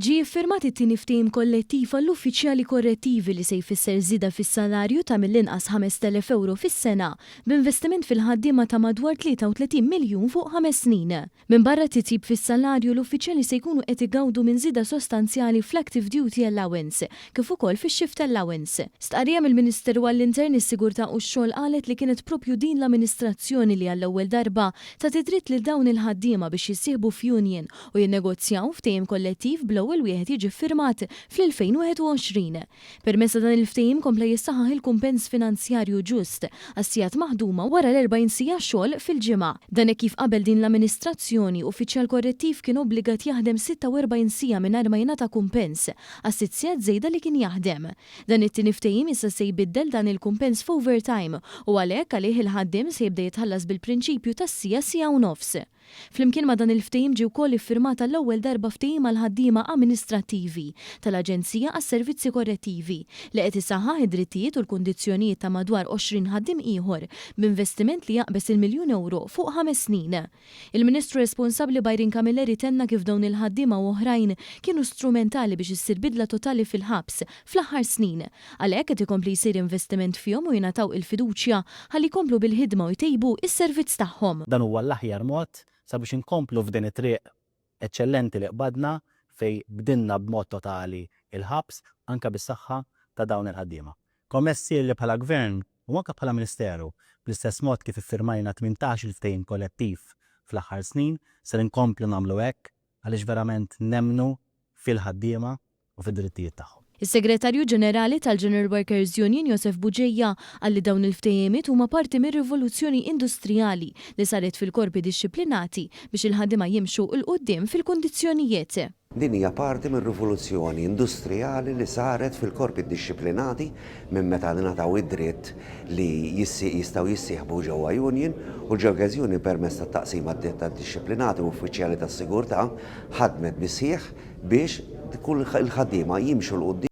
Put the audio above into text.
Ġie iffirmat it-tieni ftehim kollettiv għall-uffiċjali korrettivi li se jfisser żieda fis-salarju ta' mill-inqas 5,000 ewro fis-sena b'investiment fil-ħaddiema ta' madwar 33 miljun fuq ħames snin. Minbarra t-titjib fis-salarju, l-uffiċjali se jkunu qed igawdu minn żieda sostanzjali fl-Active Duty Allowance kif ukoll fix-Shift Allowance. Stqarrija mill-Ministeru għall-Intern, is-Sigurtà u x-Xogħol qalet li kienet proprju din l-amministrazzjoni li għall-ewwel darba tat id-dritt lil dawn il-ħaddiema biex jissieħbu f'union u jinnegozjaw ftehim kollettiv bl-ewwel wieħed jiġi ffirmat fl-2021. Permezz ta' dan il-ftehim kompla jissaħħaħ il-kumpens finanzjarju ġust għas-sigħat maħduma wara l-40 siegħa xogħol fil-ġimgħa. Dan hekk kif qabel din l-amministrazzjoni, uffiċjal korrettiv kien obbligat jaħdem 46 siegħa mingħajr ma jingħata kumpens għas-sitt sigħat żejda li kien jaħdem. Dan it-tieni ftehim issa se jbiddel dan il-kumpens f'overtime u għalhekk għalih il-ħaddiem se jibda jitħallas bil-prinċipju tas-siegħa siegħa u nofs. Flimkien ma' dan il-ftehim ġie wkoll iffirmat għall-ewwel darba ftehim għall-ħaddiema amministrattivi tal-Aġenzija għas-Servizzi Korrettivi li qed isaħħaħ id-drittijiet u l-kundizzjonijiet ta' madwar 20 ħaddiem ieħor b'investiment li jaqbeż il-miljun ewro fuq ħames snin. Il-Ministru responsabbli Byron Camilleri tenna kif dawn il-ħaddiema u oħrajn kienu strumentali biex issir bidla totali fil-ħabs fl-aħħar snin. Għalhekk qed ikompli jsir investiment fihom u jingħataw il-fiduċja ħalli jkomplu bil-ħidma u jtejbu s-servizz tagħhom. Dan huwa l-aħjar mod sabiex inkomplu f'din it-triq eċċellenti li qbadna fejn bdilna b'mod totali l-ħabs anke bis-saħħa ta' dawn il-ħaddiema. Kommessi li bħala Gvern u anke bħala Ministeru, bl-istess mod kif iffirmajna 18-il ftehim kollettiv fl-aħħar snin, ser inkomplu nagħmlu hekk għaliex verament nemmnu fil-ħaddiema u fid-drittijiet tagħhom. Is-Segretarju Ġenerali tal-General Workers Union Josef Bugeja qal li dawn il-ftehimiet huma parti mir-rivoluzzjoni industrijali li saret fil-korpi dixxiplinati biex il-ħaddiema jimxu 'l quddiem fil-kundizzjonijiet. Din hija parti mir-rivoluzzjoni industrijali li saret fil-korpi ddixxiplinati minn meta ngħataw id-dritt li jistgħu jissieħbu ġewwa union u l-Workers Union permezz tat-taqsima tad-dixxiplinati u uffiċjali tas-sigurtà ħadmet bis-sħiħ biex kull il-ħaddiema jimxu 'l quddiem.